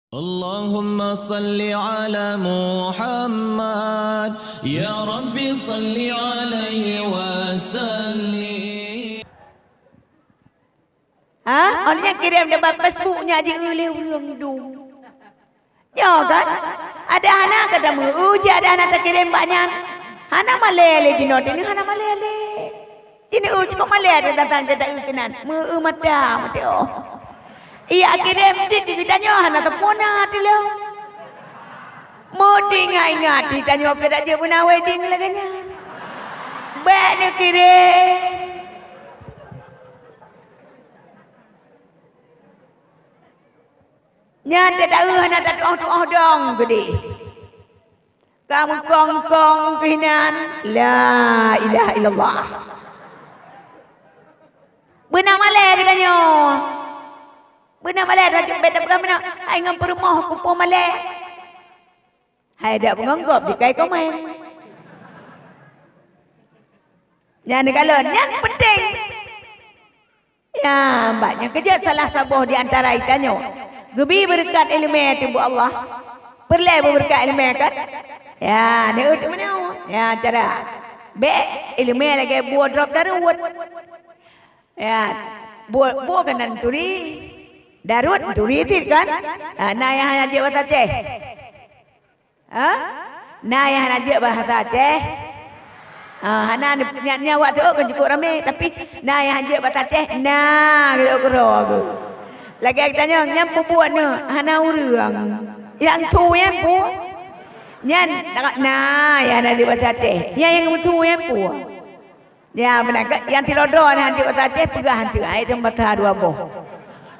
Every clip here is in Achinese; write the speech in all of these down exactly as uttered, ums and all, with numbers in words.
Allahumma salli ala Muhammad, ya Rabbi salli alaihi wasallim. Ha? Oh nyan kirém bak Facebook nyan jieu lé ureuëng dum. Nyoe kan? Ada hana ka tameu, cit ada hana takirém bak nyan. Hana malée lé jinoe, teuh hana malée lé. Jinoe cukôp malée teuh datang keu taeu keunan. Meu mata, meuteue. Iya kirém cit geutanyoe hana tapue na teuh lom. Meu ingat-ingat geutanyoe pih dak jeuet beuna wedding lagée nyan. Bék neukirém. Nyan teuh taeu hana tatuoh-tuoh dong geudeh. Ka meukong-kong keuh inan, la ilaha illallah. Beuna malée geutanyoe. Beuna malée, bèk tapeugah meunan, hai ngon peurumoh kupeue malée. Hai dak beungoh gob jikai komen. Nyan neukalon, nyan penting. Ya, bah nyan keujeuet salah saboh di antara geutanyoe geubi beureukat iéleumé ateueh buet Allah. Peureulée beubeureukat iéleumé kan? Ya, neuôt meunoe. Ya, cara. Bék iéleumé lagée buet drob daruet. Ya, buet, buet keunan turi. Daruet turi cit kan? Ha, na nyang hana jeuet basa Aceh. Ha? Na nyang hana jeuet bahasa Aceh? Ha, hana ni-, nyan, nyan awak teuôt kan cukup ramé, tapi na nyang hana jeuet bahasa Aceh, na geuteuôt keudroe geuh. Lagée geutanyoe, nyan peubuet nyoe hana ureuëng. Nyang su nyan peue? Nyan na, na nyang hana jeuet bahasa Aceh. Nyan nyang su nyan peue? Ya, meunan ka, nyang sidroe-droe hana jeuet bahasa Aceh, peugah han teuôt, ai teuma bahasa dua boh.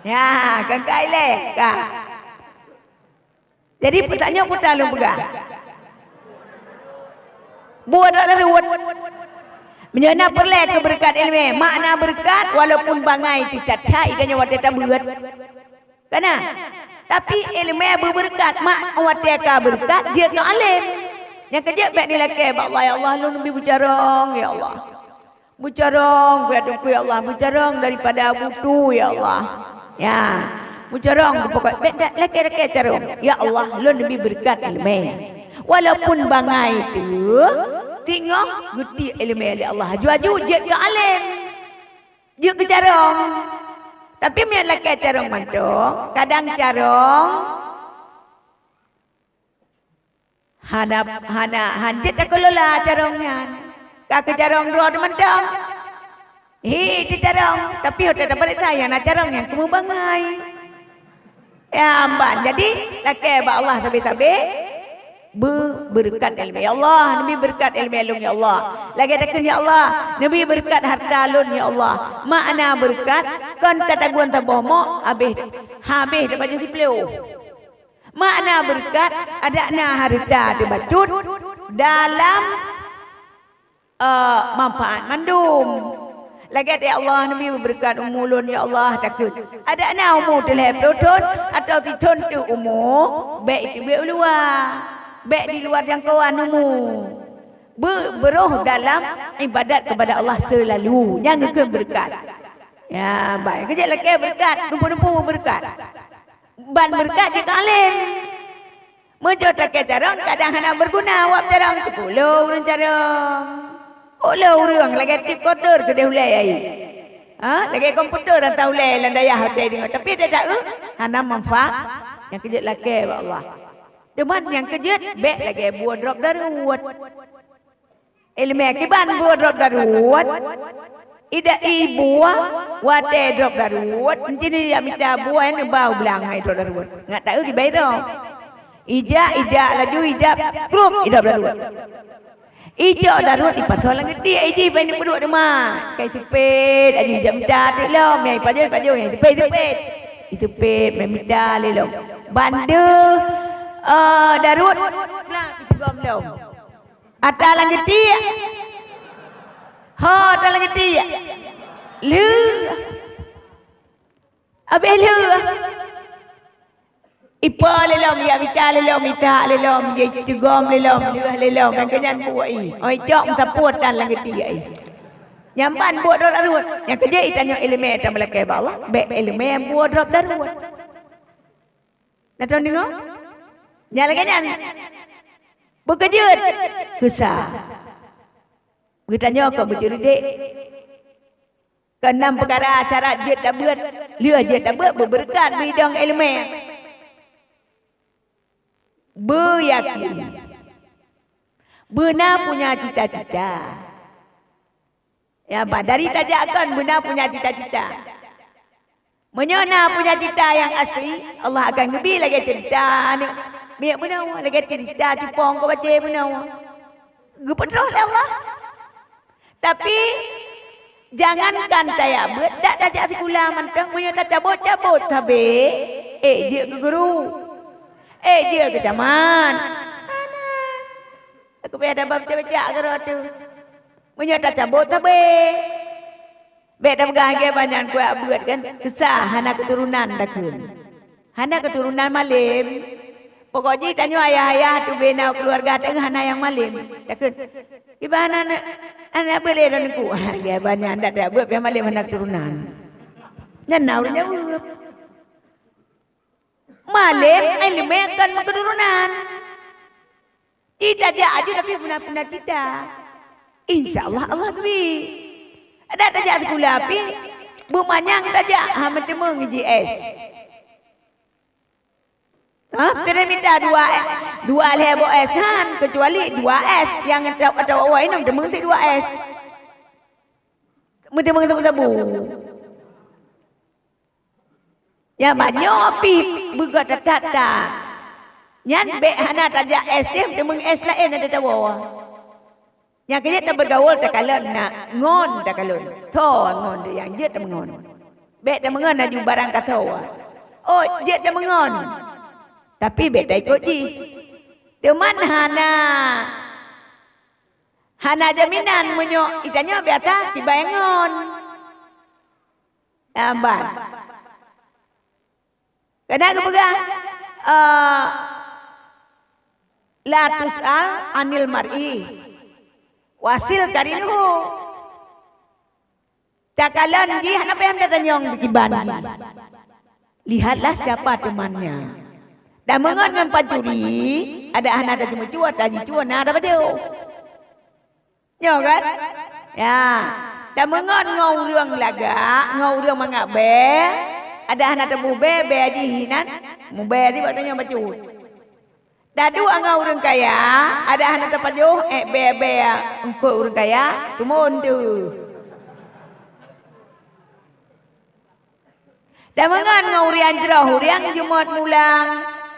Ya, kan ka ilée, ka. Jadi, peutanyoe peue lôn peugah? Buet drob daruet. Meunyoe na peureulée keu beureukat iéleumé, makna beureukat walaupun bangai teuh that-that geutanyoe watée tabeuet. Kana? Tapi iéleumé beubeureukat, mak watée ka beureukat jeuet keu além. Nyang keujeuet bék neulakée bak Allah, "Ya Allah, lôn neubi beucarông, ya Allah." Beucarông, ya Tuhanku, ya Allah, beucarông daripada butu, ya Allah. Ya, beucarông, pokok, bék dak lakée-lakée carông. Ya Allah, lôn neubi beureukat iéleumé. Walaupun bangai teuh, teungoh geutiek iéleumé lé Allah. Aju-aju jeuet keu além. Jeuet keu carông. Tapi meunyoe lakée carông mantong, kadang carông, Hana, hana, han jeuet takeulola carông nyan. Ka keu carông droe teuh mantong. Hi, teucarông, tapi watée tapareksa nyang na carông nyan keumeubangai. Ya, ban. Jadi, lakée bak Allah sabe-sabe, beu-, beureukat iéleumé. Ya Allah, neubi beureukat iéleumé lôn, ya Allah. Lagée takheun, ya Allah, neubi beureukat hareuta lôn, ya Allah. Makna beureukat, kon tatagun saboh mok, habéh, habéh tapajoh siplôh. Makna beureukat, adak na hareuta teubacut dalam, eh, manfaat mandum. Lagée, "Ya Allah, neubi beubeureukat umu lôn, ya Allah," takheun. Adak na umu teuh lhée ploh thon atawa sithon teuk umu, bék iteubiet u luwa. Bék di luwa jangkauan umu. Beu-, beuroh dalam ibadat keupada Allah seulalu. Nyan geukheun beureukat. Ya, baik. Keujeuet lakée beureukat, dumpeue-dumpeue beubeureukat. Ban beureukat jeuet keu além. Meunyoe takée carông, kadang hana beuguna awak carông, teupulo ureuëng carông. Pulo ureuëng lagée tip kotor keudeh ulée ai. Ha, lagée komputer hantom ulée lam dayah watée deungoe. Tapi teuh taeu, hana manfaat. Nyang keujeuet lakée bak Allah. Teuma nyang keujeuet, bék lagée buet drob daruet. Iéleumé kiban buet drob daruet. Ida ié buet watée drob daruet, entin ijak mita buet neuba u blang hai drob daruet. Ngat taeu kiban drob. Ijak, ijak laju ijak, krup, idrob daruet. Ijak daruet ipasoe lam geutiek, iji pai neupeuduek teuma. Kai seupet, aju ijak mita teuk lom, nyang ipajoh, ipajoh, nyang seupet, seupet. Iseupet, mai mita lé lom. Bande, eh, daruet, blang, ipeugom lom. Ata lam geutiek. Ho ata lam geutiek. Lheueh. Habéh lheueh. Ipo lé lom, ijak mita lé lom, itak lé lom, ijak teugom lé lom, lheueh lé lom. Nyang keu nyan buet ié. Oh, icok meusapeue tan lam geutiek ié. Nyan ban buet drob daruet. Nyang keujeuet itanyoe iéleumé tameulakée bak Allah, bék iéleumé buet drob daruet. Na teudeungoe? Nyang lagée nyan. Beukeujeuet. Keusa. Geutanyoe kon beuceuridek. Keunam peukara syarat jeuet tabeuet. Lheueh jeuet tabeuet beubeureukat bidong iéleumé. Beuyakin. Beuna punya cita-cita. Ya, bah, dari tajak kon beuna punya cita-cita. Meunyoe na punya cita nyang asli, Allah akan geubi lagée cerita aneuk miet bunoe, lagée cerita cupong keu bacée bunoe. Geupeudroh lé Allah. Tapi, jangankan tajak beuet, dak tajak sikula mantong, meunyoe tacabot-cabot sabe, ék jeuet keu guru, ék jeuet keu camat. Hana. Aku payah daba peucak-peucak keudroe teuh. Meunyoe tacabot sabe, bék tapeugah lagée banyan kuat beuet kan, keusa hana keuturonan takheun. Hana keuturonan malem. Pokok jih tanyoe ayah-ayah teuh bina keuluwarga teuh hana nyang malem. Takheun, "Kiban hana, hana boleh dah nungku." Ha, lagée banyan dak tabeuet pih malem hana keuturonan. Nyan na ureuëng jaweueb. Malem iéleumé kon meukeuturonan. Di tajak aju tapi puna-puna cita. Insya Allah, Allah geubri. Ada tajak sikula pih, beumanyang tajak, ha, meuteumeung ji S. Ha, teurimita dua, dua lhée boh S han, kecuali dua S nyang atau, atau awai nam teumeung ti dua S. Meuteumeung sabu-sabu. Nyang banyoe pih beugöt that-that. Nyan bék hana tajak S D M, teumeung S laén ada tawoe. Nyang keu jeuet tabeurgaul takalon na ngon takalon. Tho ngon nyang jeuet tameungon. Bék tameungon laju barang ka tho. Oh, jeuet tameungon. Tapi bék taikot jih. Teuma hana, hana jaminan meunyoe itanyoe biasa kiban ngon. Lambat. Kadang geupeugah, eh, "La tus'al 'anil mar'i, wasil qarinuhu." Takalon jih hana payah tatanyong kiban jih. Lihatlah siapa temannya. Tameungon ngon pancuri, adak hana taceumeucue, tajicu na tapajoh. Nyoe kan? Ya. Tameungon ngon ureuëng lagak, ngon ureuëng mangat bée, adak hana taboh bée, bée jih hinan, mubée jih bak tanyoe bacut. Taduek ngon ureuëng kaya, adak hana tapajoh, ék bée-bée eungkôt ureuëng kaya, teumon teuh. Tameungon ngon ureuëng jroh, ureuëng jumôt mulang,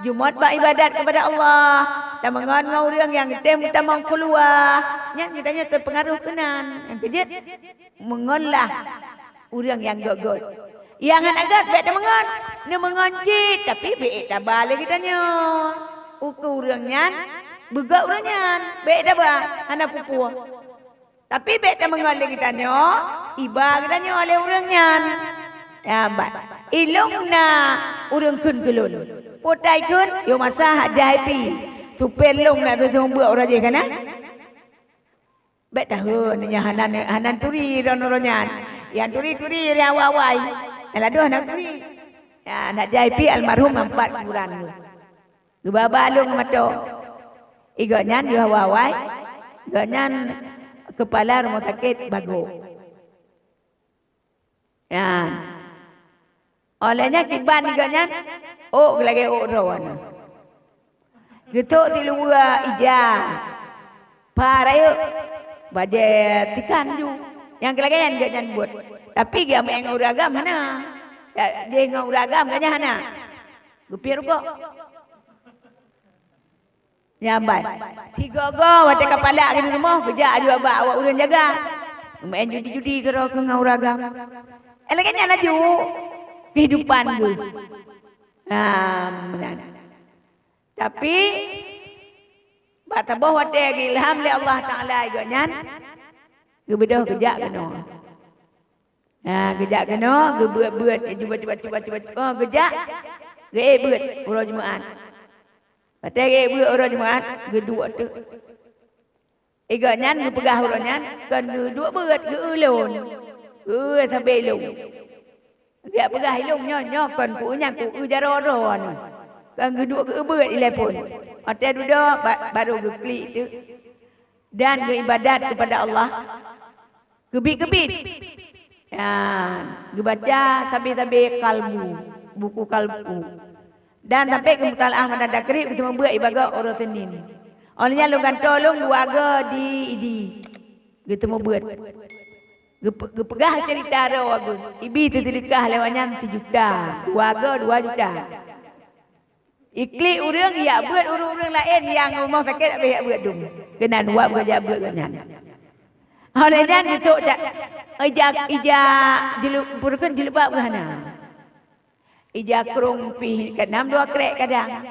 jumôt bak ibadat keupada Allah. Tameungon ngon ureuëng nyang tem tamong keuluwa, nyan geutanyoe teupeungaroh keunan. Nyang keu jeuet, meungonlah ureuëng nyang göt-göt. Nyang hana göt bék tameungon, neumeungon cit, tapi bék taba lé geutanyoe. Ukeue ureuëng nyan, beugöt ureuëng nyan, bék taba, hana peue-peue. Tapi bék tameungon lé geutanyoe, iba geutanyoe lé ureuëng nyan. Ya, bat. Ilong na ureuëng kheun keu lôn. Potai kheun, yoh masa hak jai pi. Supir lôn na tujoh beuk uroe jih kana. Bék tahun, nyan hana, hana turi droe-droe nyan. Nyang turi-turi ureuëng awai-awai. Nyang ladôm hana turi. Ya, nak jai pi almarhum empat kuburan tu. Geuba-ba lôn meuto. Igok nyan yoh awai-awai, gobnyan keupala rumoh sakét Bagok. Nyan. Óh lheueh nyan kiban igok nyan, ôk lagée ôk droe nyan. Geutok tiluwa ija. Pha rayeuk, bajée tikan ju. Nyang keu lagée nyan gobnyan buet. Tapi geumeu'en ngon ureuëng agam hana. Ya, jéh ngon ureuëng agam gobnyan hana. Geupiet rukok. Nyan ban. Sigoe-goe watée ka palak geuh di rumoh, geujak aju bak awak ureuëng jaga. Meu'en judi-judi keudroe keu ngon ureuëng agam. Eh, lagée nyan laju keuhidupan geuh. Nah, meunan. Tapi, bak saboh watée geuilham lé Allah Taala igok nyan, geubeudôh geujak keunoe. Ha, geujak keunoe, geubeuet-beuet, eh, cuba, cuba, cuba, cuba, oh, geujak, geuék beuet uroe Jumat. Watée geuék beuet uroe Jumat, geuduek teuk. Igok nyan geupeugah uroe nyan, kon geuduek beuet, geu-eu lôn. Geu-eu sabe lôn. Geujak peugah ilôn nyoe, nyoe kon ku-eu nyan, ku-eu jaroe droe nyoe. Kan geuduek geubeut ilée phon. Watée dudoe ba-, barô geuklik teuk. Dan geuibadat kepada Allah keubiet-keubiet. Dan geubaca sabe-sabe Qalbu, buku Qalbu. Dan sampai geumutalaah matan takrib, geuteumeubeuet ibagoe uroe Senin. Óh lheueh nyan lôn gantoe lôn dua goe di Idi. Geuteumeubeuet. Geupe-, geupeugah ceurita droe geuh. Ibi teuseudeukah lewat nyan sijuta. Dua goe dua juta. Iklik ureuëng yak beuet ureuëng-ureuëng laén nyang rumoh sakét habéh yak beuet dum. Keunan wab geujak beuet geuh nyan. Óh lheueh nyan geutok jak ija, ija julu-, peureukeun jilbab geuh hana. Ija krong pih ka nam dua krek kadang.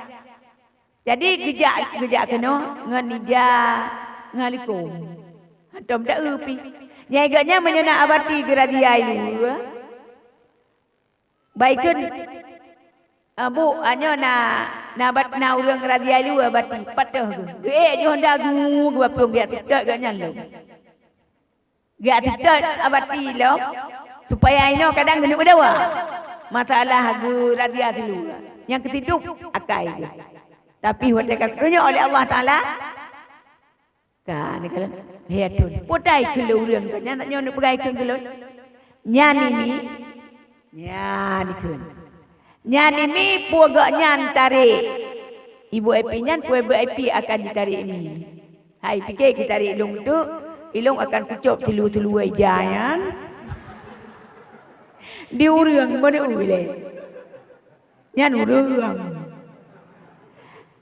Jadi geujak, geujak keunoe ngon ija ngon likong. Hantom taeu pih. Nyai geuh nyan meunyoe na abati geurazia i luwa. Baikon, ah, Bu, anyoe na, na bat-, na ureuëng razia i luwa bati, patéh geuh. Geuék jih honda gu, geuba plueng geujak teutot geuh nyan lom. Geujak teutot abati lom, supaya inoe kadang geuneuk meudawa. Masalah geurazia siluwa. Nyang keusidub akai geuh. Tapi watée ka geutunyok oleh Allah Taala, Ka, ni kalon. He thon. Putai keu lôn ureuëng keu nyan, nyoe neupeugah keu lôn. Nyan ini. Nyan ikheun. Nyan ini peue gobnyan tarek. Ibu api nyan peue ibu api akan jitarek mi. Hai pike jitarek lôn tu, ilong akan kucok tilu-tilu ija nyan. Di ureuëng mana uleh. Nyan ureuëng.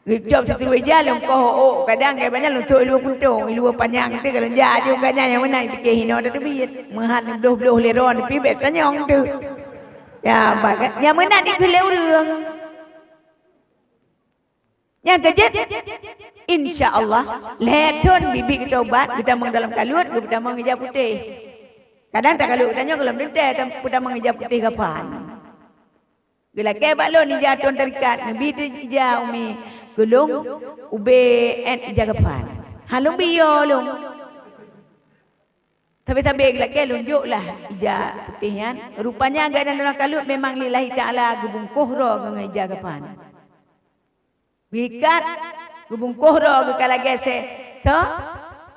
Geucok situ ija lôn koh ôk, kadang geubanyak lôn thok i luwa puntông, i luwa panyang teuh, kalau jak aju gobnyan nyang meunan pike hinoe tateubiet. Meuhat bloh-bloh lé droe pih bék tanyong teuh. Ya, bagat nyang meunan dikeue lé ureuëng. Nyang keujeuet, insya Allah, lhée thon bibi geutobat, geutamong dalam kaluet, geutamong ija putéh. Kadang takalot geutanyoe gohlom teuntée, tam-, peutamong ija putéh gapan. Geulakée bak lôn ija thon tarikat, neubi teuh ija umi, geulong ubé ét ija gapan. Hana lôn bi yo lôn. Sabe-sabe geulakée lôn jok lah ija putéh nyan. Rupanya gobnyan dalam kaluet memang lillahi ta'ala geubungkoh droe ngon ija gapan. Geuikat, geubungkoh droe geuka lagée se-, toh?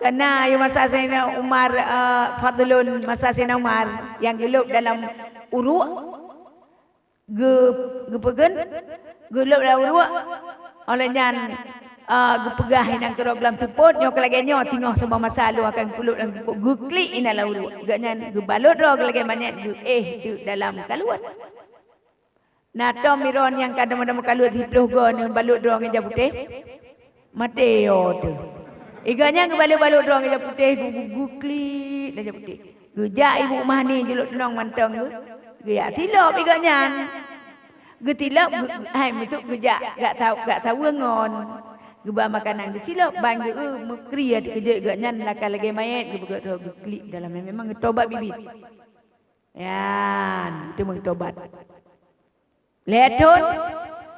Kana yôh masa Saidina Umar, eh, Fadlun, masa Saidina Umar nyang geulôb dalam uruek, geu-, geupeugeun, geulôb dalam uruek, óh lheueh nyan, eh, geupeugah inong keudroe gohlom seupôt, nyoe keu lagée nyoe, singoh saboh masa lôn akan kulôb lam seupôt, geuklik inan lam uruek. Gobnyan geubalot droe keu lagée manyét geuéh teuk dalam kaluet. Na tom miron nyang ka deungon-deungon kaluet siplôh goe neubalot droe ngon ija putéh? Maté yo teuh. Iga nyan geubalot-balot droe ngon ija putéh, gu-, gu-, guklik dan ija putéh. Geujak ibu mah ni julok teunong mantong geu-, geujak silop iga nyan. Geusilop, geu-, hai meutuk geujak gak sa-, gak saweue ngon. Geuba makanan geusilop, ban geu-, meukri teukeujot iga nyan lakah lagée manyét geupeugah droe geuklik dalam, memang geutobat biet-biet. Nyan, teuma geutobat. Lhée thon,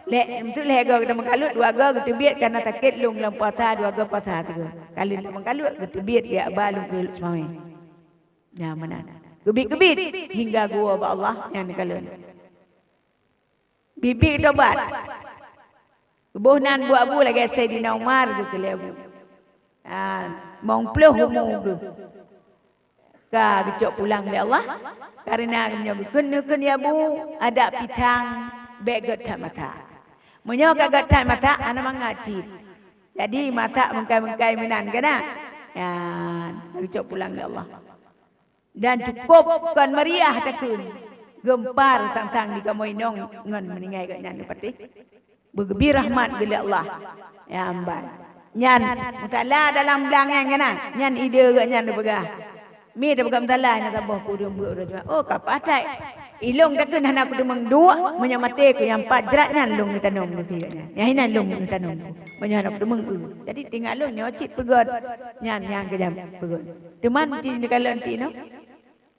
lhée, meuteuk lhée goe geutamong kaluet, dua goe geuteubiet kareuna sakét lôn lam puasa, dua goe puasa sigoe. Kalon tamong kaluet geuteubiet jak ba lôn keu seumawé. Nyan meunan. Keubiet-keubiet hingga geuwoe bak Allah nyan kalon. Biet-biet tobat. Geuboh nan buet abu lagée Saidina Umar geukheun lé abu. Ha, limong ploh umu geuh. Ka geucok pulang lé Allah, kareuna meunyoe geukheun-kheun ya bu, adak pisang bék gét that masak. Meunyoe ka gét that masak, hana mangat cit. Jadi masak meukai-meukai meunan kana? Nyan, ka geucok pulang lé Allah. Dan cukôp kon meriah takheun, geumpar sang-sang di kamoe inong ngon meuninggai gét nyan patéh. Beugeubri rahmat geuh lé Allah. Ya amban. Nyan, mutala dalam blang nyan kana? Nyan ide gét nyan neupeugah. Mi tapeugah mutala nyan saboh ku ureuëng beuet ureuëng jual. Oh, ka patai. Ilong takheun hana kuteumeung duek, meunyoe maté ku nyang pat jrat nyan lôn neutanom keu gét nyan. Nyan hinan lôn neutanom. Meunyoe hana kuteumeung eu. Jadi tinggai lôn nyoe cit peugét. Nyan nyang keujam peugét. Teuma ci neukalon ti noh.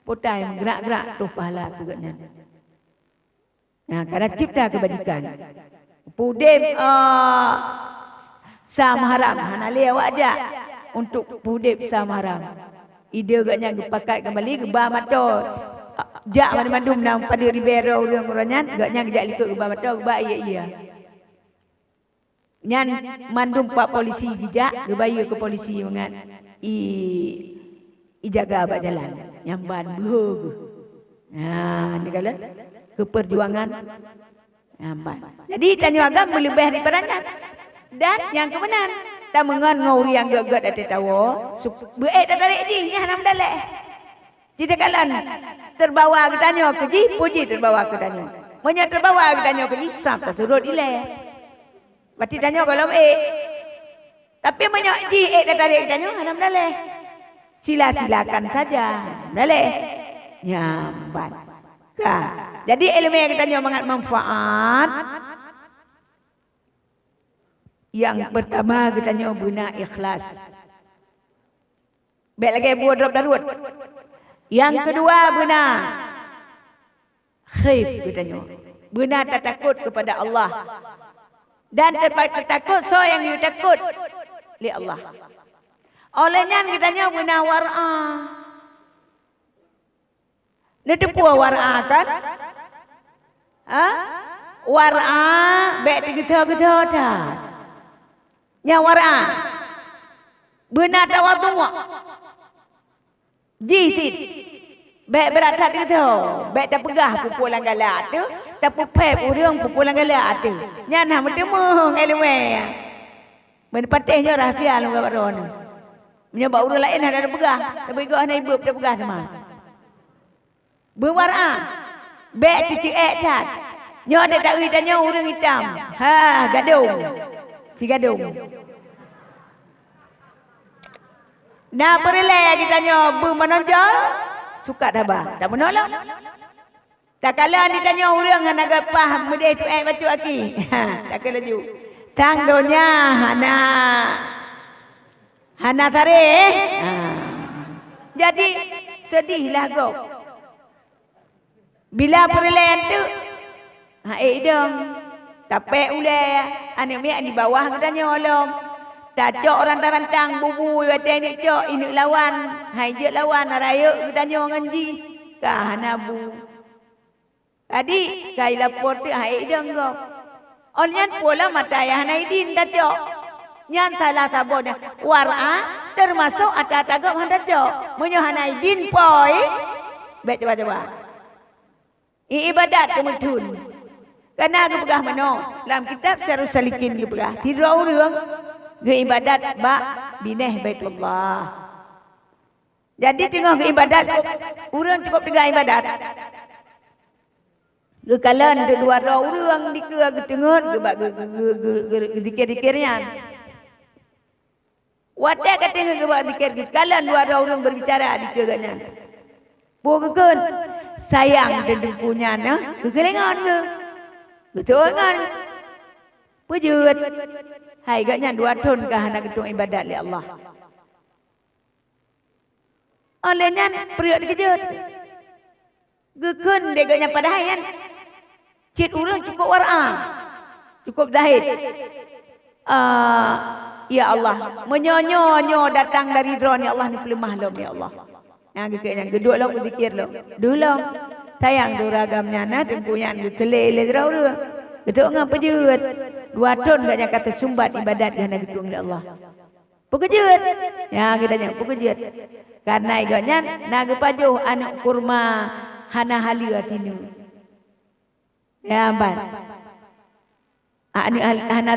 Putai meugerak-gerak troh pahala keu gét nyan. Nah, karena cipta kebajikan. Pudeb, ah, sa maharam, hana lé awak jak untuk pudeb sa maharam. Ide gét nyan geupakat kembali, geuba mato, ah, jak mandum-mandum nyang padub ribée droe ureuëng-ureuëng nyan, gét nyan geujak likot geuba mato, geuba iya-iya. Nyan mandum pak polisi geujak, geubayeue keu polisi mangat i, ijaga bak jalan. Nyang ban beuhe geuh. Nah, ni kalon keupeurjuangan nyang ban. Jadi tanyoe agam meuleubeh daripada nyan. Dan nyang keumeunan, tameungon ngon ureueng nyang gét-gét até tawoe, sup-, beuék tatarek jih, nyan hana meudaleh. Jitakalon teubawa geutanyoe keu jih, peue jih teubawa keu tanyoe. Meunyoe teubawa geutanyoe keu jih, sab tasurot ilée. Berarti tanyoe gohlom ék. Tapi meunyoe jih ék tatarek geutanyoe, hana meudaleh. Sila-silakan saja, hana meudaleh. Nyan ban. Ka. Jadi iéleumé geutanyoe mangat manfaat. Nyang peurtama geutanyoe beuna ikhlas. Bék lagée buet drob daruet. Nyang keudua beuna khaif geutanyoe. Beuna tatakot keupada Allah. Dan teupa-, tatakot soe nyang geutakot lé Allah. Óh lheueh nyan geutanyoe beuna war'a. Neuteupeue war'a kan? Ha? War'a bék teugeutho-geutho that. Nyan war'a. Beuna tawadhu'. Jih cit. Bék brat that teugeutho. Bék tapeugah peue-peue lam galak teuh, tapeuphép ureueng peue-peue lam galak teuh. Nyan hana meuteumeung iéleumé. Meupatéh nyoe rahsia lam galak droeneuh. Meunyoe bak ureueng laén hana tapeugah, tapi gob hana iboh tapeugah teuma. Beuwar'a, bék teuceuék that. Nyoe tataeu tanyoe ureueng itam. Ha, gadong. Si gadong. Na peureulée geutanyoe beumeunonjol, sukat haba. Tabunoe lom. Takalon geutanyoe ureueng hana geupaih meudeh tuék bacut aki. Ha, takeu laju. Tang donya hana. Hana saré, eh? Ha. Jadi, seudihlah gob. Bila peureulée anteuk, ha, ék idong. Tapék ulée, aneuk miet di bawah geutanyoe lom. Tacok rantang-rantang bubu watée ineuk cok, ineuk lawan. Hai jeuet lawan, rayeuk geutanyoe ngon jih. Ka hana bu. Jadi, ka ilapor teuk hai idong gob. Óh lheueh nyan pulang mata nyang hana idin tacok. Nyan salah saboh nyan. War'a teumasok ata-ata gob han tacok. Meunyoe hana idin poi, bék cuba-cuba. I-, ibadat keumeuthun. Kana geupeugah meunoe, lam kitab Syairus Salikin geupeugah, sidroe ureueng geuibadat bak binéh Baitullah. Jadi teungoh geuibadat, ureueng cukôp teuga ibadat. Geukalon dua droe ureueng dikeue geuteungeut, geuba-, geu-, geu-, geu-, geu-, geuzikir-zikir nyan. Watée ka teungeut geuba zikir, geukalon dua droe ureueng beubicara dikeue geuh nyan. Peue geukheun? Sayang teuh teungku nyan, eh, geukeulingon geuh. Geuteuingon. Peue jeuet? Hai geuh nyan dua thon ka hana geutueng ibadat lé Allah. Óh lheueh nyan, peureuet dikeujot. Geukheun lé geuh nyan padahai nyan cit ureueng cukôp war'a, cukôp zahid. Ah, ya Allah, meunyoe nyoe, nyoe datang dari Droeneuh, ya Allah, neupeuleumah lom, ya Allah. Nyang geukheun nyan, geuduek lom, geuzikir lom. Deuh lom, sayang dua agam nyan na, teungku nyan geukheun lé droe ureueng. Geuteuingon peue jeuet. Dua thon geuh nyan ka teusumbat ibadat geuh hana geutueng lé Allah. Peue keujeuet? Nyan geutanyoe, peue keujeuet? Kareuna gobnyan na geupajoh aneuk kurma hana haleue tineu. Nyan ban. Aneuk hal-, hana,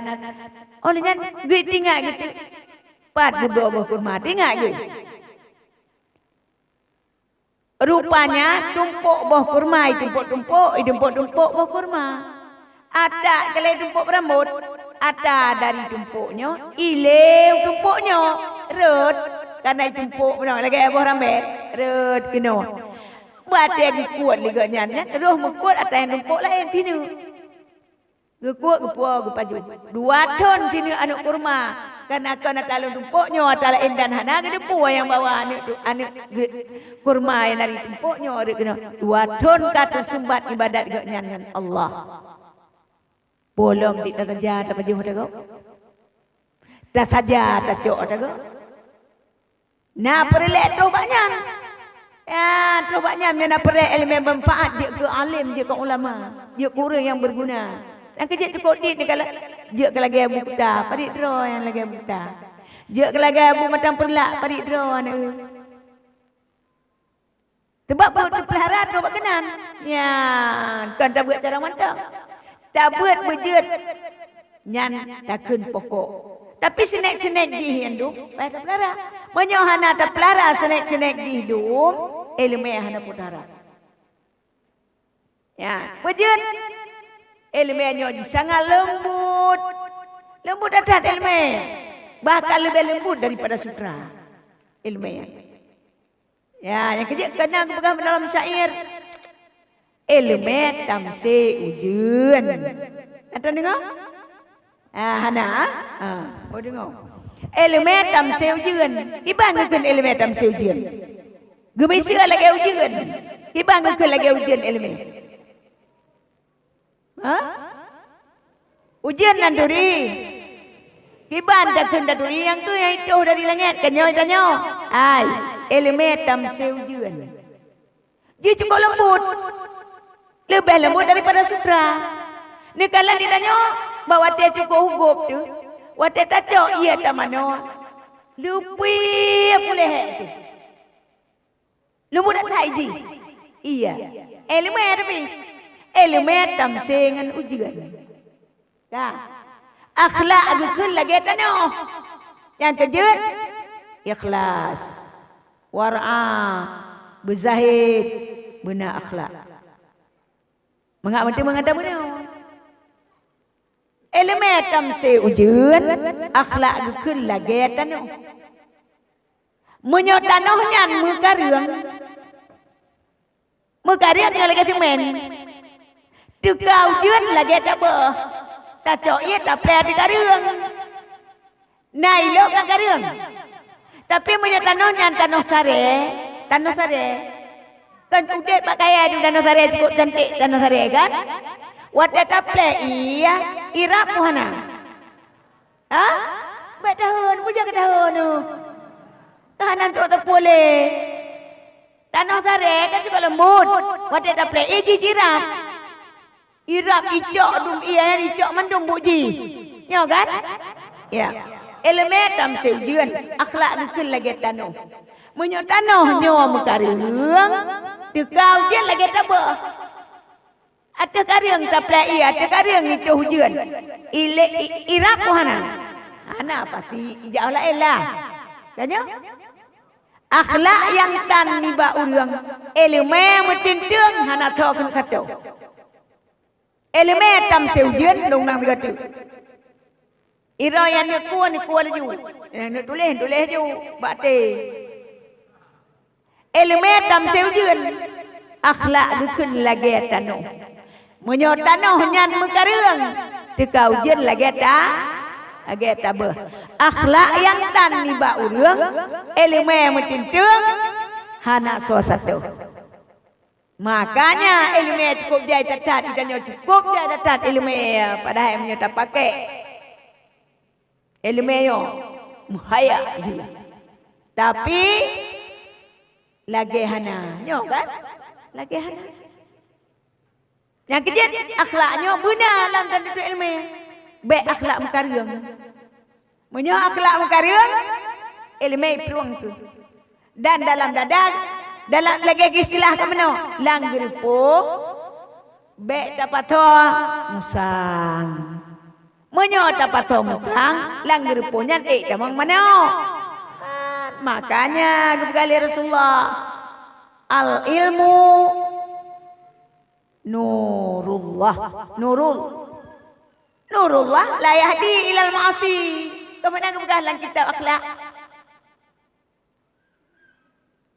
óh lheueh nyan geutingat geutu-, pat geubloe boh kurma, tingat geuh. Rupanya, tumpôk boh kurma, itumpôk-tumpôk, itumpôk-tumpôk boh kurma. Ata keu lhée tumpôk beurambot, ata dari tumpôk nyoe, ilée tumpôk nyoe, rhot, kareuna itumpôk nyoe lagée boh rambée, rhot keunoe. Watée geukuet lé gobnyan nyan, roh meukuet ata nyang tumpôk laén tineu. Geukuet, geupuwoe, geupajoh. Dua thon tineu aneuk kurma. Kan kon ata lôn tumpôk nyoe ata laén dan hana geuteupeue nyang bawa aneuk tu, aneuk ge-, kurma nyang dari tumpôk nyoe rhot keunoe. Dua thon ka teusumbat ibadat gobnyan ngon Allah. Peue lom tieb tasaja tapajoh ata gob? Tasaja tacok ata gob? Na peureulée troh bak nyan. Ya, troh bak nyan, meunyoe na peureulée iéleumé manfaat, jeuet keu além, jeuet keu ulama, jeuet keu ureueng nyang beuguna. Nyang keu jeuet cukôp dit neukalon, Jeuet keu lagèe Abu Kuta, padit droe nyang lagèe Abu Kuta. Jeuet keu lagèe Abu Matang Peureulak, padit droe aneuk. Sabab beuet teupeulahara troh bak keunan. Nyan, kon tabeuet carông mantong. Tabeuet beujeuet nyan takheun pokok. Tapi seunek-seunek jih nyang dum, payah tapeulara. Meunyoe hana tapeulara seunek-seunek jih dum, ileumèe hana peutara. Ya, beujeuet. Ileumèe nyoe jih sangat leumbut. Leumbut that-that ileumèe. Bahkan leubeh leumbut daripada sutra. Ileumèe. Ya, nyang keujeuet keunan geupeugah dalam syair, "Ileumèe tamsé ujeuen." Ata deungoe? Ah, hana? Ah, oh deungoe. "Ileumèe tamsé ujeuen." Kiban geukheun ileumèe tamsé ujeuen? Geumiseue lagèe ujeuen. Kiban geukheun lagèe ujeuen ileumèe? Ha? Ujeuen nan turi. Kiban takheun taturi nyang keu nyang itoh dari langèt, kan nyoe tanyoe. Ai, ileumèe tamsé ujeuen. Jih cukôp leumbut. Leubeh leumbut daripada sutra. Neukalon di tanyoe, bak watèe cukôp hugôp teuh, watèe tacok ié tamanoe, leupie puléh teuh. Leumbut that-that jih. Iya. Ileumèe tapi. Ileumèe tamsé ngon ujeuen. Ka. Akhlak geukheun lagèe tanoh. Nyang keujeuet, ikhlas, wara', beuzahid, beuna akhlak. Mangat meuteumé ngon tabeuna. Ileumèe tamsé ujeuen, akhlak geukheun lagèe tanoh. Meunyoe tanoh nyan meukareueng, meukareueng nyoe lagèe simen, teuka ujeuen lagèe taböh, tacok ié taplè teukareueng. Na ilok ka kareueng. Tapi meunyoe tanoh nyan tanoh saré, tanoh saré, kan udép bak kayèe di tanoh saré, cukôp cantik tanoh saré kan? Watèe taplè ié, irab meuhana. Ha? Bèk tahon, peue jak keu tahon nyoe? Ka hana trok teupue lé. Tanoh saré kan cukôp leumbut. Watèe taplè ié jih jirab. Irab icok dum ié nyan icok mandum buet jih. Nyoe kan? Ya. Ileumèe tamsé ujeuen, akhlak geukheun lagèe tanoh. Meunyoe tanoh nyoe meukareueng, teuka ujeuen lagèe taböh. Ateueh kareueng taplè ié, ateueh kareueng itoh ujeuen. Ilé, i-, irab meuhana? Hana, pasti ijak laén lah. Tanyoe? Akhlak nyang tan nibak ureueng, ileumèe meutinteung hana tho keuneuk katoe. Ileumèe tamsé ujeuen lôn nang sigoe teuk. Iroe nyang neuk kue, neuk kue laju. Nyang neuk tuléh, tuléh laju bak até. Ileumèe tamsé ujeuen, akhlak geukheun lagèe tanoh. Meunyoe tanoh nyan meukareueng, teuka ujeuen lagèe ta-, lagèe taböh. Akhlak nyang tan nibak ureueng, ileumèe meutinteung, hana soe sapeue. Makanya ileumèe cukôp jai that-that, geutanyoe cukôp jai that-that ileumèe, padahai meunyoe tapakék ileumèe nyoe, meuhaya jih. Tapi lagèe hana, nyoe kan? Lagèe hana. Nyang keujeuet, akhlak nyoe beuna lam tan tuntut ileumèe. Bèk akhlak meukareueng. Meunyoe akhlak meukareueng, ileumèe iplueng kheueh. Dan dalam dada, dalam lagèe istilah keumeunyoe, lam geureupoh, bèk tapathoe musang. Meunyoe tapathoe musang, lam geureupoh nyan ék tamong manok. Makanya geupeugah lé Rasulullah, "Al ilmu nurullah." Nurul. Nurullah la yahdi ilal ma'asi. Keumeunang geupeugah lam kitab akhlak.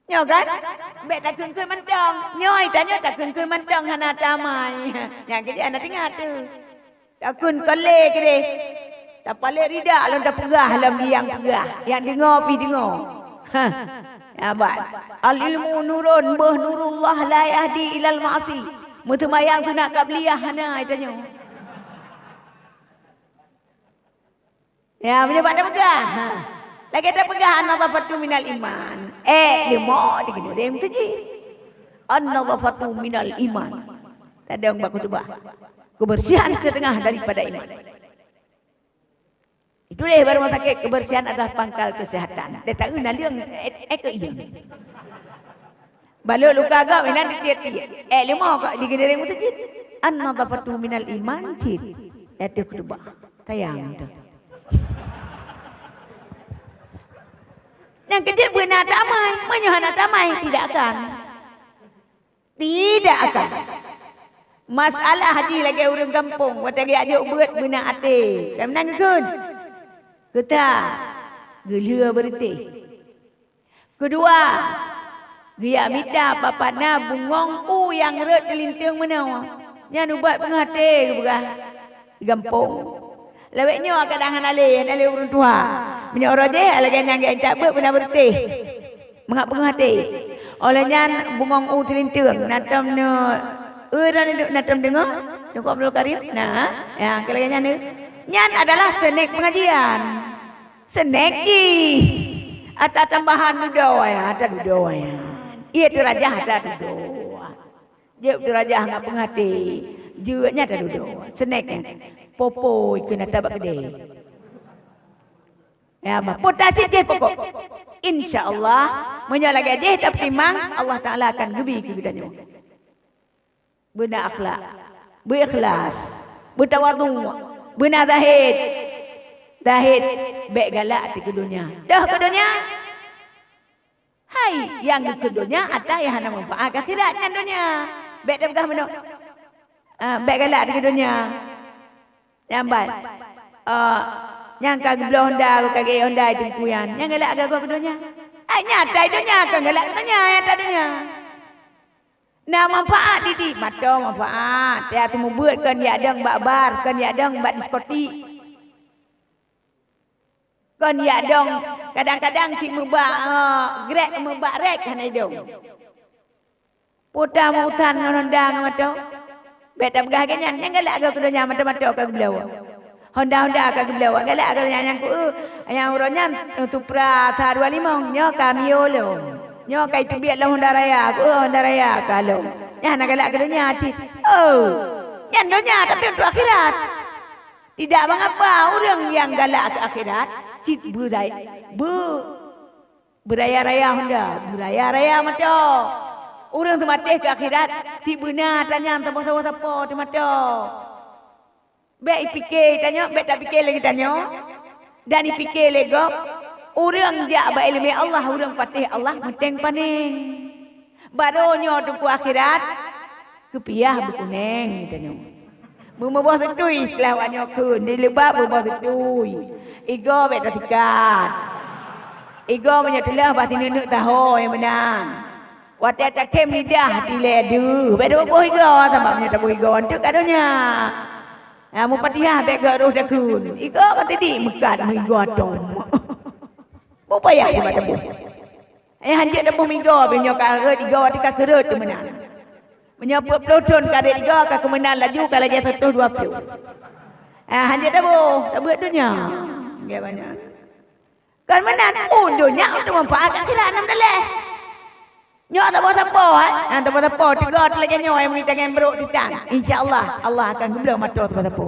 Nyoe kan? Bèk takheun-kheun mantong. Nyoe tanyoe takheun-kheun mantong hana tamai. Nyang keujeuet hana teuingat teuh. Takheun kon lé keudeh. Tapalek ridak lom tapeugah lom di nyang peugah. Nyang deungoe pih deungoe. Hah. Nyan ban. Al ilmu nurun, beuh nurullah la yahdi ilal ma'asi. Meuseumayang sunat qabliyah hana tanyoe. Ya, meunyoe bak tapeugah. Ha. Lagèe tapeugah an-nadhafatu minal iman. Eh, leumo di keuneureng teuji. An-nadhafatu minal iman. Tadong bak khutubah. Kebersihan setengah daripada iman. Tuléh bak rumoh sakét, kebersihan adalah pangkal kesehatan. Deh taeu naleueng, eh, eh, keu ié. Balok luka gob inan ditiet-tiet. Eh, leumo kok di geunereng meuseujid. An-nadhafatu minal iman cit. Ateueh khutbah. Sayang tu. Nyang keujeuet beuna tamai. Meunyoe hana tamai, tidak akan. Tidak akan. Masalah jih lagèe ureueng gampông, watèe geujak jok beuet beuna até. Kan meunan geukheun? Keuta, geulheueh beureutéh. Keudua, geujak mita papat na bungöng u nyang rhot teulinteung meunoe. Nyan ubat peungeuh até geupeugah. Di gampông. Lawét nyoe kadang hana lé, hana lé ureueng tuha. Meunyoe uroe jéh, lagèe nyang geuintat beuet beuna beureutéh. Mangat peungeuh até. Óh lheueh nyan bungöng u teulinteung, na tom neu-, eu, na tom deungö? Teungku Abdul Karim? Na, ya, keu lagèe nyan, eu. Nyan adalah snack pengajian. Snack jih. Ata tambahan dudoe, ata dudoe. Ié teurajah ata dudoe. Jeuet teurajah ngon peungeuh até. Jeuet nyan ata dudoe. Snack nyan. Popoi keu na tabak keudè. Ya, bah, potasi jih pokok. Insya Allah, meunyoe lagèe jih tapeutimang, Allah Taala akan geubi keu geutanyoe. Beuna akhlak, beuikhlas, beutawadhu, beuna zahid. Zahid, bèk galak ateueh keu donya. Toh keu donya? Hai, nyang keu donya ata nyang hana manfaat keu akhirat nyan donya. Bèk tapeugah meunoe. Ah, bèk galak ateueh keu donya. Nyang ban. Ah, nyang ka geubloe honda, ka geuék honda di teungku nyan. Nyang galak ateueh keu donya. Ai nyata donya kan galak keu donya, nyata donya. Na manfaat didik, mantong manfaat. Ya, teumeubeuet kon jak dong bak bar, kon jak dong bak diskotik. Kon jak dong, kadang-kadang cit meubak, eh, grek, meubak rek hana idong. Puta meuutan ngon honda ngon moto. Bèk tapeugah lagèe nyan, nyang galak keu donya mantong-mantong ka geubloe. Honda-honda ka geubloe, galak keu donya nyang ku, eh, nyang uroe nyan, eh, Supra sa dua limong, nyoe ka Mio lom. Nyoe ka iteubiet lom Honda Raya, ku, eh, Honda Raya ka lom. Nyan hana galak keu donya cit. Oh, nyan donya tapi untuk akhirat. Tidak mengapa ureueng nyang galak keu akhirat cit beurai-, beu-, beuraya-raya honda, beuraya-raya moto. Ureueng teumatéh keu akhirat, cit beuna tanyan saboh-saboh sapo teumato. Bèk ipike tanyoe, bèk tapike lé geutanyoe, dan ipike lé gob, ureueng jak bak iéleumé Allah, ureueng patéh Allah meuténg panéng. Barô nyoe teungku akhirat, keupiah beukunèng tanyoe. Meumeuboh seutui istilah awak nyoe kheun, di leubab meuboh seutui. Igoe bèk tasikat. Igoe meunyoe teulah bah sineuk-neuk taho nyang meunan. Watèe takhém lidah dilèe deuh, bèk taboh igoe, sabab meunyoe taboh igoe, eunteuk ka donya. Ha, meufatihah bèk geuh roh takheun. Igoe ka tidik meukat meuigoe tom. Beu payah nibak taboh. Eh, hanjeuet taboh migoe, meunyoe ka rhot igoe teuka keurot teumeunan. Meunyoe peuet ploh thon ka rhot igoe, ka keumeunan laju ka lagèe seratus dua puluh. Ah, hanjeuet taboh, tabeuet donya. Nggak banyak. Kan meunan, oh, donya untuk manfaat kat sira enam daleh. Nyoe taboh sapo, eh? Ah, taboh sapo, tiga tu lagèe nyoe, eh, meugi tangan brok ditan. Insya Allah, Allah akan geubloe mata taboh sapo.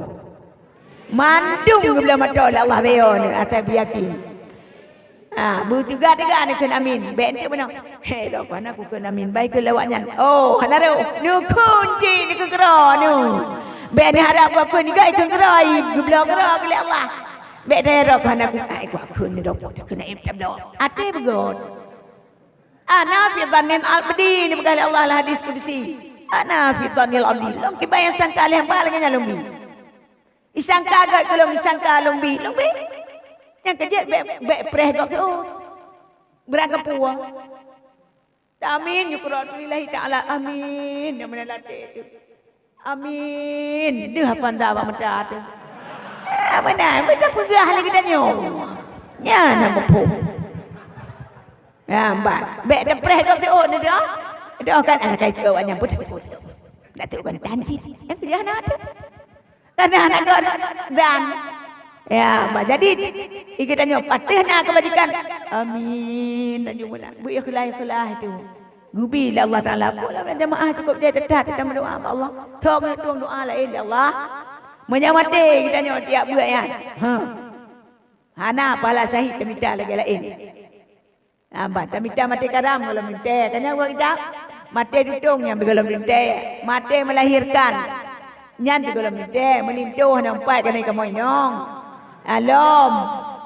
Mandum geubloe mata lé Allah beuyoe ni, asai beuyakin. Ha, beuteuga-teuga ni kheun amin. Bèk enteuk meunoe. He, lok hana kukheun amin. Bai kheun lé awak nyan. Oh, hana rôh. Neukheun cit, neukheun keudroe nu. Bèk neuharab kukheun, nigoi kheun keudroe, geubloe keudroe keu lé Allah. Bèk neuharab hana ku-, ai, kukheun neudok, kukheun amin tabloe. Até beugöt. Ana fi dhannil abdi, neupeugah lé Allah lam hadis kudusi. Ana fi dhannil abdi. Lôn kiban nyang sangka lé hamba lagèe nyan lôn bi. Isangka gèt keu lôn, isangka lôn bi, lôn bi. Nyang keujeuet bèk, bèk preh gob teuôt. Beurangkapeue. Amin, syukur lillahi ta'ala. Amin. Nyang meunan lam até teuh. Amin. Deuh hafan dah bak meuta teuh. Ah, meunan, meuta peugah lé geutanyoe. Nyan na muphom. Ya, ban. Bèk teupreh gob teuôt neudoa. Neudoa kan, alah, kai teuôt awak nyan pun teuôt. Dak teuôt kan tan cit. Nyang keujah na teuh. Karena hana gèt dan, ya, bah, jadi, i geutanyoe patéh na keubajikan. Amin. Laju meunan. Beuikhlas-ikhlas itu. Geubi lé Allah Taala. Pula jamaah cukup dia tetap, tetap meudoa bak Allah. Thok ngon tueng doa laén, "Ya Allah, meunyoe maté geutanyoe tiep beuet nyan." Ha. Hana pahala syahid tamita lagée laén. Hamba tamita maté karam gohlom teuntée. Ka nyan buka kitab, maté tutong nyang gohlom teuntée. Maté melahirkan nyan gohlom teuntée. Meulinto hana meupat keuneuk kamoe inong. Alom.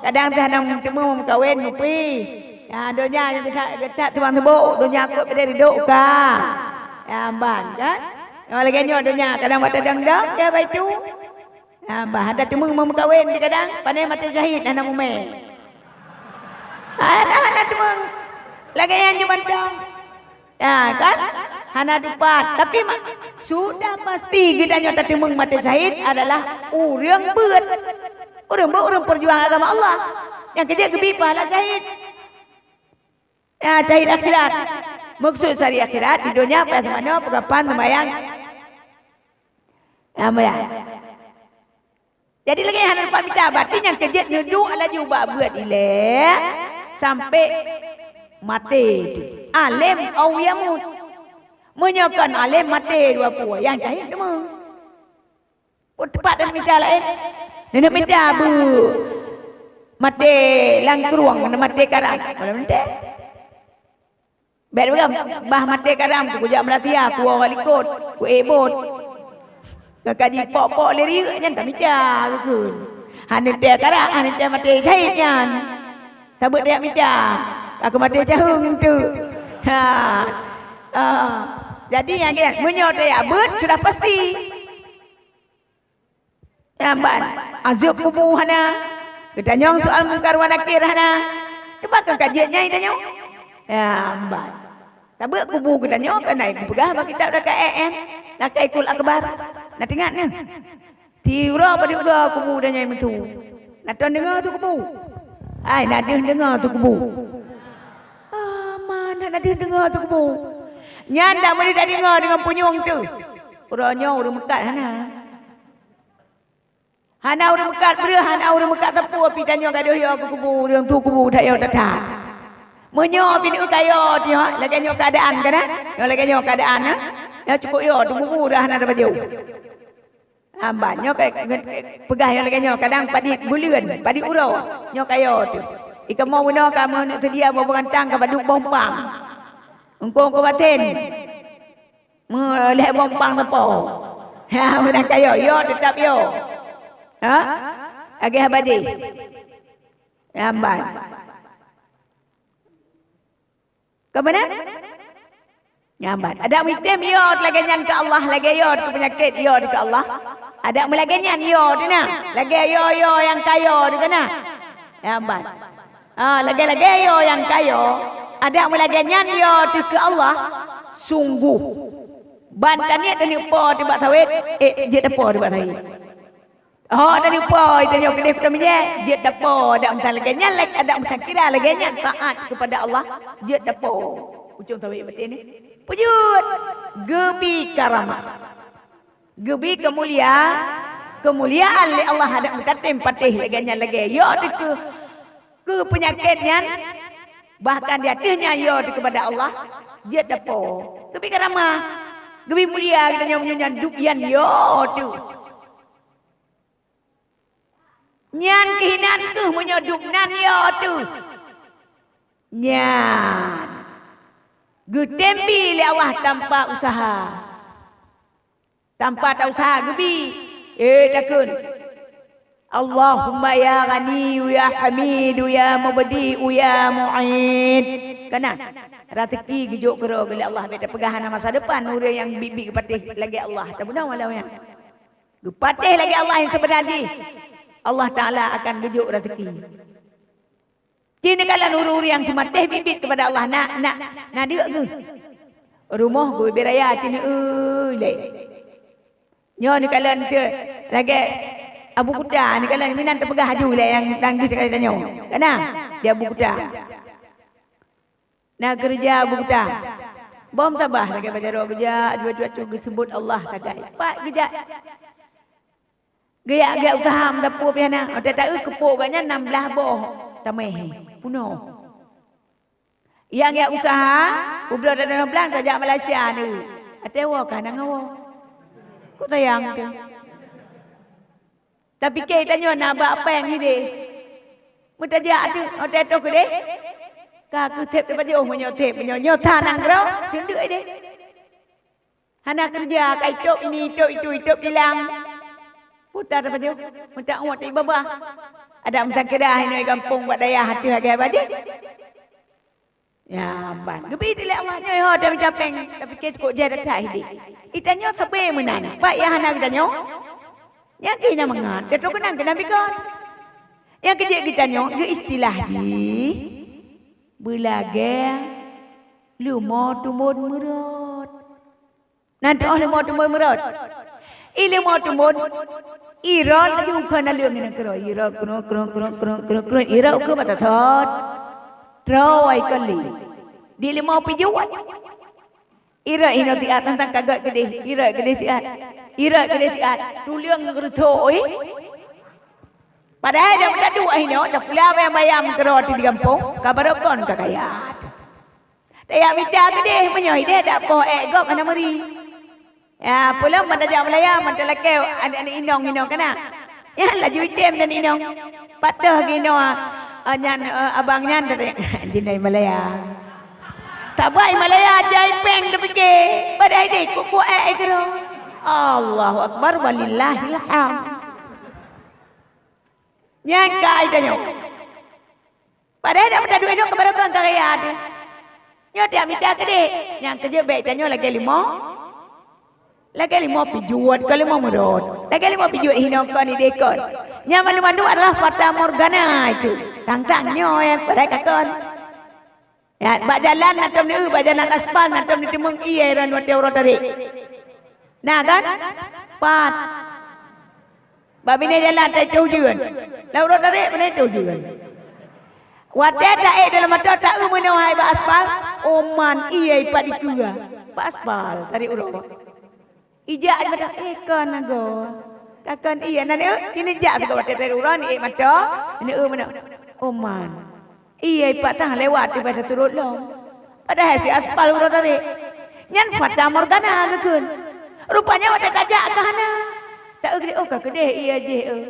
Kadang teuh hana meuteumé meukawen mupi. Ya, donya nyang geutak, geutak tubang teubok, donya kot padé ridok ka. Ya, ban kan? Nyang lagée nyoe donya kadang bak tadong-dong, ya, baitu. Ha, bah, hana teumé meukawen di kadang, pane maté syahid hana mumé. Hana, hana teumé. Lagée nyan jeuet mantong. Ya, kan? Hana tupat. Tapi ma-, sudah pasti geutanyoe tateumé maté syahid adalah ureuëng beuet. Ureuëng beuet, ureuëng peujuang agama Allah. Nyang keujeuet geubi pahala syahid. Ya, syahid akhirat. Maksud syahid akhirat, di donya payah seumanoe, peugapan, seumayang. Ya, meuya. Jadi lagée hana lupa mita, berarti nyang keujeuet neuduek laju bak beuet ilée sampai maté tu. Alem au yamut. Meunyoe kon alem maté dua pue, nyang syahid teuma. Pun teumpat dan mita laén. Nenek mita bu maté langkruang, maté karam. Kalau nanti. Bék lagée bah maté karam, ku kujak meulatia, ku woe likot, ku ék bot. Ka kaji pok-pok lé riyeuk nyan tamita geukheun. Hana teuka karam, hana teuka maté syahid nyan. Tabeuet tajak mita, ka keu maté caheueng teuk. Ha. Ah. Jadi nyang gét, meunyoe tajak beuet sudah pasti. Nyan ban, azeueb kubu hana. Geutanyong soal Mungkar wa Nakir hana. Teuma kon ka jeuet nyang tanyong. Nyan ban. Tabeuet kubu geutanyoe kan na kupeugah bak kitab Rakaat M, Rakaikul Akbar. Na teuingat nyoe? Tiuroe padub goe kubu dan nyang meutu. Na ton deungoe tu kubu? Ai, na deuh deungoe tu kubu. Ah, man, na deuh deungoe tu kubu. Nyan dak meuli tadeungoe deungon punyueng teuh. Uroe nyoe ureuëng meukat hana. Hana ureuëng meukat breueh, hana ureuëng meukat teupeu, pi tanyoe gadôh yo keu kubu, ureuëng tu kubu that yo that-that. Meunyoe pi neu kayo nyoe, lagée nyoe keuadaan kan, eh? Nyoe lagée nyoe keuadaan, eh? Nyoe cukôp yo, tu kubu dah hana tapajoh. Hamba nyoe ka, peugah nyoe lagée nyoe, kadang padit buleuen, padit uroe, nyoe kayo tu. Ikamoe bunoe ka meuneuk seudia boh beurantang ka padub boh pang. Eungkong keu baten. Meulhée bompang teupô. Ha, meunan kayo, yo teutap yo. Ha? Agée haba jih. Nyamban. Ka meunan? Nyamban. Adak meuitem yo lagée nyan keu Allah, lagée yo keu peunyakét yo keu Allah. Adak meulagée nyan yo teuh na. Lagée yo, yo nyang kayo teuh na. Nyamban. Ah, lagée-lagée yo nyang kayo, adak meulagée nyan yo teuh keu Allah, sunggoh. Ban taniet taneuk po teuh bak sawét, eh, jeuet tapo teuh bak sawét. Ho taneuk po, tanyoe keudeh kuta mijé, jeuet tapo, adak meusan lagée nyan, adak meusan kira lagée nyan taát keupada Allah, jeuet tapo. Ucong sawét baten nyoe. Peujeuet, geubi karamah. Geubi keumulia-, keumuliaan lé Allah adak meukatem patéh lagée nyan lagée. Yo teuh keu, keu peunyakét nyan, bahkan di ateueh nyan yo teuh keupada Allah, jeuet tapo. Geubi karamah, geubi mulia geutanyoe meunyoe nyan duek nyan yo teuh. Nyan keuh inan keuh meunyoe duek nan yo teuh. Nyan geutem bi lé Allah tanpa usaha. Tanpa ta usaha geubi. Eh, takheun. Allahumma ya Ghaniyu ya Hamidu ya Mubdi'u ya Mu'id. Kana? Raseuki geujok keudroe lé Allah, bék tapeugah hana masa depan ureuëng nyang biet-biet geupatéh lagée Allah. Tabeuna walau nyan. Geupatéh lagée Allah nyang seubeuna jih. Allah Taala akan geujok raseuki. Ci neukalon ureuëng-ureuëng nyang seumatéh biet-biet keupada Allah, na, na, na deuk geuh. Rumoh geubi raya ci neu-eu lé. Nyoe neukalon teu lagée Abu Kuta, neukalon meunan teupeugah aju lé nyang dang deuh teukalon tanyoe. Kana? Di Abu Kuta. Na keureuja Abu Kuta. Bom tabah lagée bak jaroe geujak, aju-aju geuseubut Allah sagai. Pat geujak. Geujak-geujak usaha meusapeue pih hana. Watée taeu keupok gobnyan nam blaih boh tameh. Punoh. Nyang geujak usaha, peubloe tanyoe blang tajak Malaysia ni. Watée woe ka hana ngawoe. Kok sayang teuh. Tapike tanyoe na bak péng hideh. Meutajak ateueh, oh, teutoh keudeh. Ka keuh thép teupajoh, meunyoe thép, meunyoe nyoe that nanggroe, teundeuk ideh. Hana keureuja, ka itôb ini, itôb itu, itôb kilang. Puta teupajoh, meuta uet di babah. Adak meusangkira inoe gampông bak dayah ateueh lagèe bajèe. Ya, ban. Geubi dilèe Allah nyoe ho, tapi capéng, tapi ke cukôp jai that ideh. Itanyoe sabe meunan, pat nyang hana geutanyoe. Nyang keu na mangat, geutanyoe keunong keunan bikon. Nyang keu jeuet geutanyoe geu istilah jih beulagèe leumo tumbon meurot. Nan teuh leumo tumbon meurot. I leumo tumbon, irot laju keu naleueng ngon keudroe. Irot keudroe, keudroe, keudroe, keudroe, keudroe, keudroe, irot keu mata thot. Troe ai kali. Di leumo pijuet. Irot inoe tiat tantang kagak keudeh, irot keudeh tiat. Irot keudeh tiat. Tuleueng ngeureuthok, oi. Padahai dak meudaduek inoe, dak pula bayam-bayam keudroe di gampông, ka barokon ka kaya. Tajak mita keudeh, meunyoe ideh dak poh ék gob hana meuri. Ya, peulom ban tajak meulaya, ban talakèe aneuk-aneuk inong-inong kana. Nyan laju item dan inong. Pat teuh geunoe, ah, nyan, eh, abang nyan tadi, "Jinoe meulaya." Tabai meulaya jai péng teupike, padahai ideh kuku ék keudroe. Allahu Akbar, walillahil hamd. Nyan ka ai tanyoe. Padahai dak meudaduek inoe keu barokon ka kaya teuh. Nyoe tiap mita keudeh, nyang keu jeuet bèk tanyoe lagèe leumo. Lagèe leumo pijuet, kon leumo meurot. Lagèe leumo pijuet hinoe kon ideh kon. Nyan mandum-mandum adalah fata morgana itu. Tang-tang nyoe, eh, padahai ka kon. Ya, bak jalan na tom neueu, bak jalan aspal na tom neuteumeung ié ron watèe uroe tarek. Na kan? Pat. Bak binéh jalan tai toh ujeuen. Lam uroe tarek binéh toh ujeuen. Watèe taék dalam mata taeu meunoe hai bak aspal, oman ié pat dikeue. Bak aspal tarek uroe. Ijak aja mata, eh, kon agoe. Ka kon ié, na neueu, ci neujak sigoe watèe tarek uroe, neuék mata, neueu meunoe. Oman. Ié pat tang lewat, tiba taturot lom. Padahai si aspal uroe tarek. Nyan fata morgana geukheun. Rupanya watèe tajak ka hana. Taeu keudeh, oh, ka keudeh ié jih, eh.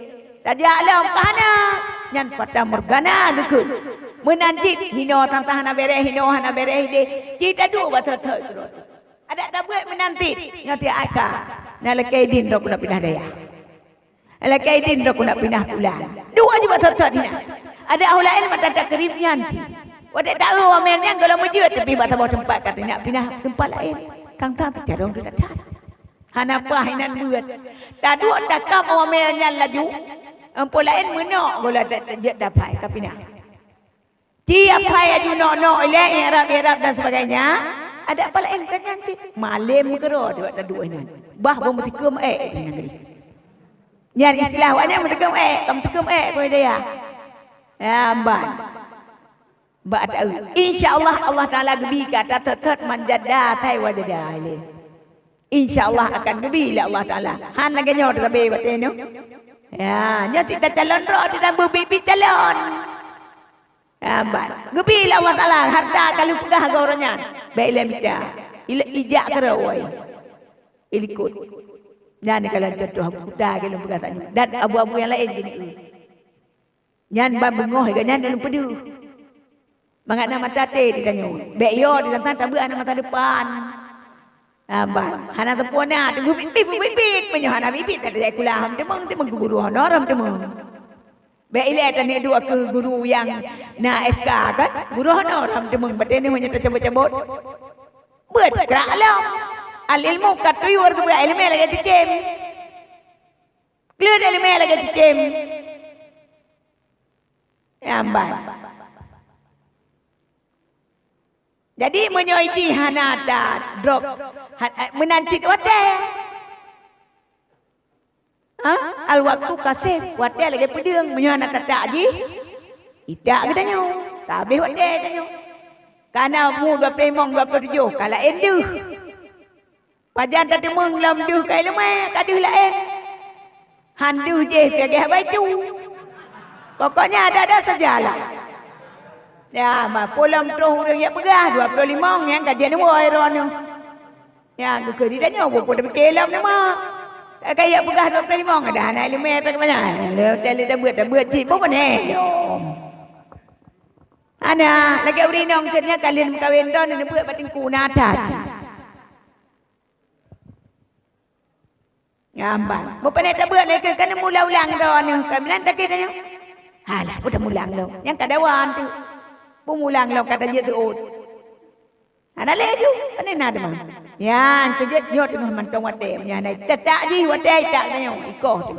Tajak lom ka hana. Nyan fata morgana geukheun. Meunan cit, hinoe tang-tang hana bèrèh, hinoe hana bèrèh ideh. Ci taduek bak thot-thot keudroe. Adak tabeuet meunan cit, ngon tiep aka. Na lakèe idin droe keuneuk pinah dayah. Lakèe idin droe keuneuk pinah bulan. Dua jih bak thot-thot inan. Adak ho laén mata takrib nyan cit. Watèe taeu wamèe nyan gohlom meujeuet teupih bak saboh teumpat ka teunak pinah teumpat laén. Tang-tang teucarông teuh that-that. Hana paih inan beuet. Taduek takab wamèe nyan laju. Amphon laén meunok gohlom ta-, ta-, jeuet dapai ka pinah. Ci apai aju nok-nok ilèe, i'rab-i'rab dan sebagainya. Adak pala engkat nyan cit. Malém keudroe deuek taduek inan. Bah beumeutikum ék di nanggroe. Nyan istilah awak nyan meutikum ék, ka meutikum ék keu dayah. Ya, ban. Bak taeu. Insya Allah, Allah Taala geubi ka tatot-tot manjada tai wajada ilèe. Insya Allah akan geubi lé Allah Taala. Han lagèe nyoe tabe batée nyoe. Ya, nyoe cit tacalon droe, cit tabeubiet-biet calon. Ha, ban. Geubi lé Allah Taala harta ka lheueh peugah keu uroe nyan. Bèk ilèe mita. Ilèe ijak keudroe. Ilikot. Nyan ka lôn contoh Abu Kuta ka lôn peugah tanyoe. Dan abu-abu nyang laén jih. Nyan ban beungoh geuh nyan lôn peudeuh. Mangat na mata até di tanyoe. Bèk yo di tantang tabeuet hana masa depan. Ha, ban. Hana teupeu na, teubiet-biet, biet-biet. Meunyoe hana biet-biet, na tajak sikula, hom teumeung, teumeung keu guru honor, hom teumeung. Bèk ilèe taneuk duek keu guru nyang na S K kan? Guru honor, hom teumeung, batée neuh meunyoe tacabot-cabot. Beuet krak lom. Al-ilmu kattuyur, geupeugah iéleumé lagèe cicém. Kleuet iéleumé lagèe cicém. Nyan ban. Jadi, meunyoe jih hana tadrop, ha, meunan cit watée. Ha? Al-waktu kasif, watée lagée peudeueng, meunyoe hana tatak jih, itak geutanyoe, ka habéh watée tanyoe. Ka na mu dua ploh limong, dua ploh tujoh, ka laén deuh. Pajan tateumeung lom deuh keu iéleumé, ka deuh laén. Han deuh jih piagéh baitu. Pokoknya ada-ada sajalah. Ya, ma, pulom troh ureuëng jak peugah, dua ploh limong nyang ka jeuet neuwoe droeneuh. Nyang geukheun di tanyoe, peue-peue tapike lom nama. Ka jak peugah dua ploh limong, ada hana iéleumé pih banyak. Lé, lé, tabeuet, tabeuet cit, peue meunan lom. Hana, lagèe ureueng inong keu nyan ka lheueh meukawen droe, neubeuet bak teungku na that. Nyan ban. Meupanèk tabeuet lé keu, ka neumulang-ulang droeneuh, ka meunan takheun tanyoe. Halah, peue tamulang lom. Nyang ka dawa teuk. Peumulang lom ka tajeuet teuôt. Hana lé ju, pane na teuma. Nyan keu jeuet nyoe teungoh mantong watèe. Nyan na tak jih watèe tak tanyoe, ikoh teuk.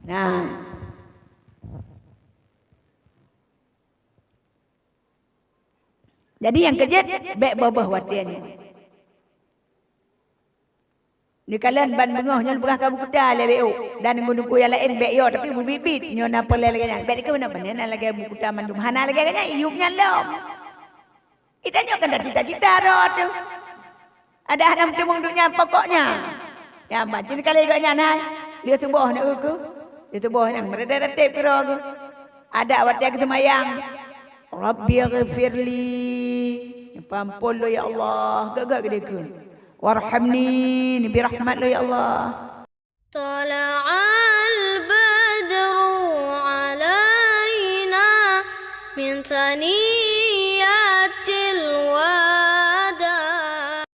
Nah. Jadi nyang keu jeuet bèk boh-boh watèe nyoe. Neukalon ban beungoh nyoe neupeugah ka bukuta lé bèk ôk, dan ngon teungku nyang laén bèk yo, tapi beubiet-biet nyoe na peureulèe lagèe nyan. Bèk dikeue meunan, pane na lagèe bukuta mandum. Hana lagèe nyan, yup nyan lom. Geutanyoe kan cita-cita droe teuh. Adak hana meuteumèe duek nyan pokoknya. Nyan ban, cit kali geuh nyan hai. Lheueh suboh na eu keuh. Lheueh suboh nyan meureudet-redet keudroe geuh. Adak watèe geuseumayang, "Rabbighfirli," neupeuampôn lôn ya Allah, gèt-gèt geudeh kheun. "Warhamni," neubi rahmat lôn ya Allah. طلع البدر علينا من ثني